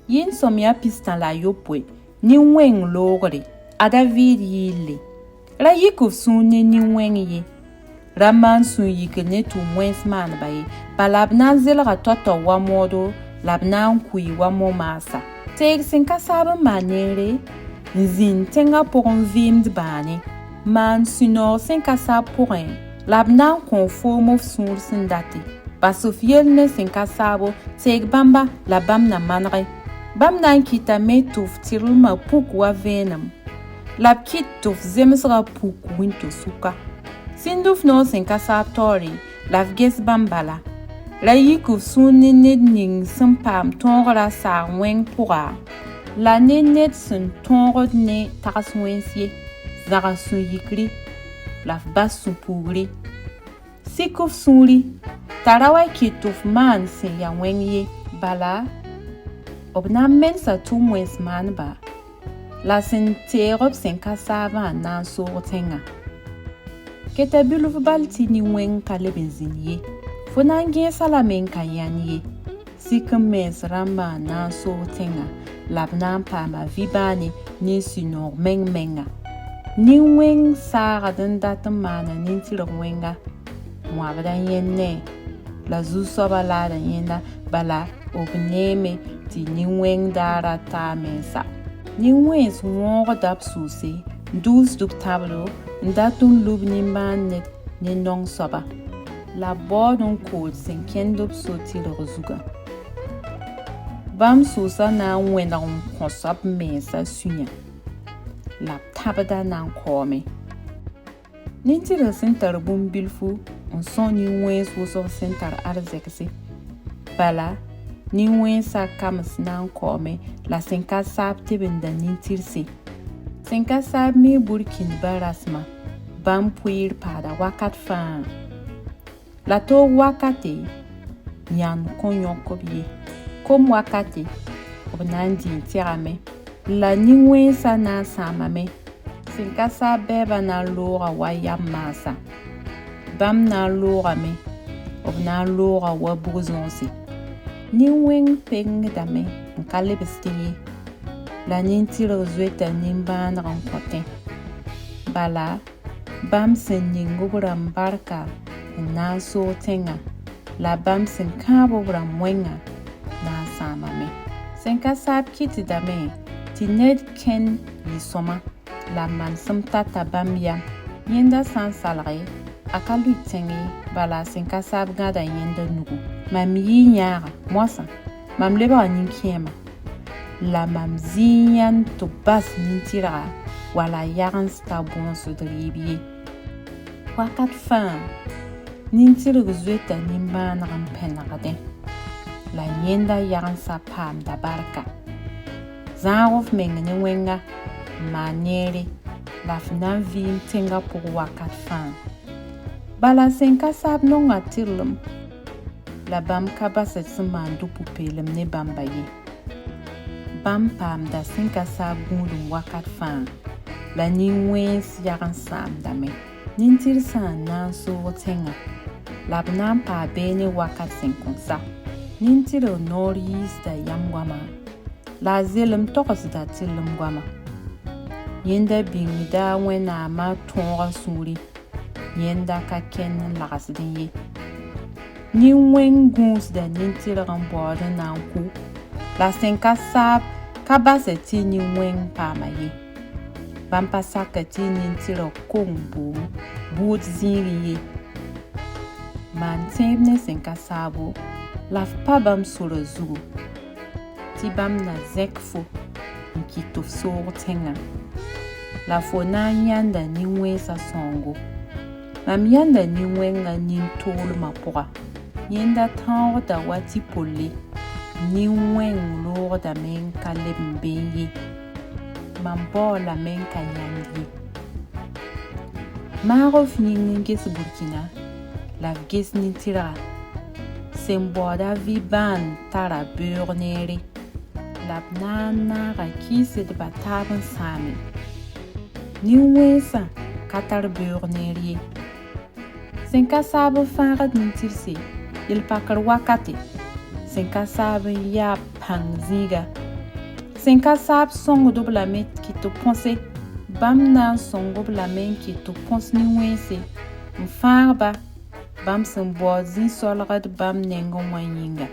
Yɩɩn sõmyã 63 nin-wẽng loogre, a Daviid yɩɩlle. Ra yik f sũur ne nin-wẽng ye. Ra maan sũ-yikr ne tʋʋm-wẽns maaneba ye, bala b na n zelga tao-tao wa moodo la b na n kʋɩ wa mo-maasa. Teeg sẽn ka saab n maan neere n zĩnd tẽngã pʋgẽ n vɩɩmd bãane. Maan sũ-noog sẽn ka saab pʋgẽ la b na n kõ foom f sũur sẽn date. Bas f yell ne sẽn ka saabo, teeg bãmba la bãmb na manege. Bãmb na n kɩtame tɩ f tɩrlmã puk wa vẽenem, la b kɩt tɩ f zemsgã puk wĩnto-sʋka. Sĩnd f noog sẽn ka saab taoore la f ges bãmb bala. Ra yik f sũur ne ned ning sẽn paam tõogrã saag wẽng pʋga la ne ned sẽn tõogd ne tags wẽns ye. Zãgs sũ-yikri la f bas sũ-puugri. Sik f sũuri t'a ra wa kɩt tɩ f maan sẽn ya wẽng ye. Bala b na n mensa tʋʋm-wẽns maaneba la sẽn teeg b sẽn ka saabã n na n soog tẽngã. Keta bilf bal tɩ nin-wẽng ka leb n zĩnd ye. Fo na n gẽesa lame n ka yãnd ye. Sik n mens rãmbã n na n soog tẽngã la b na n paama vɩ-bãane ne sũ-noog meng-menga. Nin-wẽng saagd n dat n maana nin-tɩrg wẽnga wãbda yẽnd la zu-soabã laada yẽnda bala b neeme tɩ nin-wẽng daara taa mensa. Nin-wẽns wõogda b sʋʋse n dʋʋsd b tãbdo n dat n lub nimbãan ned ne naong soaba la b baood n kood sẽn kẽnd b so-tɩrg zugã. Bãmb sʋʋsã na n wẽneg n kõ soab mensã sũyã la b tãbda na n kaoome. Nin-tɩrg sẽn tar bũmb bilfu n sõs nin-wẽns wʋsg sẽn tar arzɛkse. Bala nin-wẽnsã kams na n kaoome la sẽn ka saab tebenda nin-tɩrse. Sẽn ka saab mi burkĩndbã rasmã bãmb pʋɩɩr paada wakat fãa. La toog wakate yãnd kõn yõk b ye. Kom wakate b na n dĩi tɛgame la nin-wẽnsã na n sãamame. Sẽn ka saab bɛɛbã na n looga wa yam maasã. Bãmb na n loogame, b na n looga wa bug-zõonse. Nin-wẽng pengdame n ka lebsd ye, la nin-tɩrg zoeta nimbãaneg n kõtẽ. Bala bãmb sẽn ning b rãmb barka n na n soog tẽngã la bãmb sẽn kãab b rãmb wẽngã na n sãamame. Sẽn ka saab kɩtdame tɩ ned kẽnd yɩ-sõma la manesem tata bãmb yam. Yẽnda sã n salge a ka lʋɩ tẽng ye, bala sẽn ka saab gãda yẽnda nugu. Mam yɩɩ yãaga moasã mam lebga nin-kẽema la mam zĩig yãnd tɩ b bas nin-tɩrga wala yagens ta bõosd rɩɩb ye. Wakat fãa nin-tɩrg zoeta nimbãaneg n pẽnegdẽ la yẽnda yagensã paamda barka. Zãag f meng ne wẽnga n maan neere la f na n vɩɩm tẽngã pʋg wakat fãa. Bala sẽn ka saab nonga tɩrlem la bãmb ka basd sẽn maand pʋ-peelem ne bãmba ye. Bãmb paamda sẽn ka saab gũudum wakat fãa la nin-wẽns yag n sãamdame. Nin-tɩrsã n na n soog tẽngã la b na n paa beene wakat sẽn kõn sa. Nin-tɩrg noor yiisda yam goama la a zelem togsda tɩrlem goama. Yẽnda bĩngda Wẽnnaamã tõogã sũurẽ, yẽnda ka kẽnd n lagsdẽ ye. Nin-wẽng gũusda nin-tɩrg n baood n na n kʋ la sẽn ka saab ka basɛ tɩ nin-wẽng paama ye. Bãmb pa saka tɩ nin-tɩrg kong boom bʋʋd zĩigẽ ye. Maan tẽeb ne sẽn ka saabo la f pa bãmb sora zugu tɩ bãmb na zẽk fo n kɩt tɩ f soog tẽngã la fo na n yãnda nin-wẽnsã sõngo. Mam yãnda nin-wẽngã nin-toolmã pʋga. Yẽnda tãoogda wa tɩ-polle nin-wẽng loogdame n ka leb n beẽ ye. Mam baoolame n ka yãnd ye. Maag f yĩng n ges burkina la f ges nin-tɩrga. Sẽn baooda vɩ-bãan tara beoog neere la b na n naaga kɩɩsdbã taab n sãame. Nin-wẽnsã ka tar beoog neer ye. Sẽn ka saab n fãagd nin-tɩrse yel-pakr wakate sẽn ka saab n yaa pãng zĩiga Sẽn ka saab sõngd-b lame kɩ tɩ põse. Bãmb na n sõng-b lame n kɩt tɩ põs nin-wẽnse, n fãag-ba bãmb sẽn baood zĩ-solgd bãmb nengẽ wã yĩnga.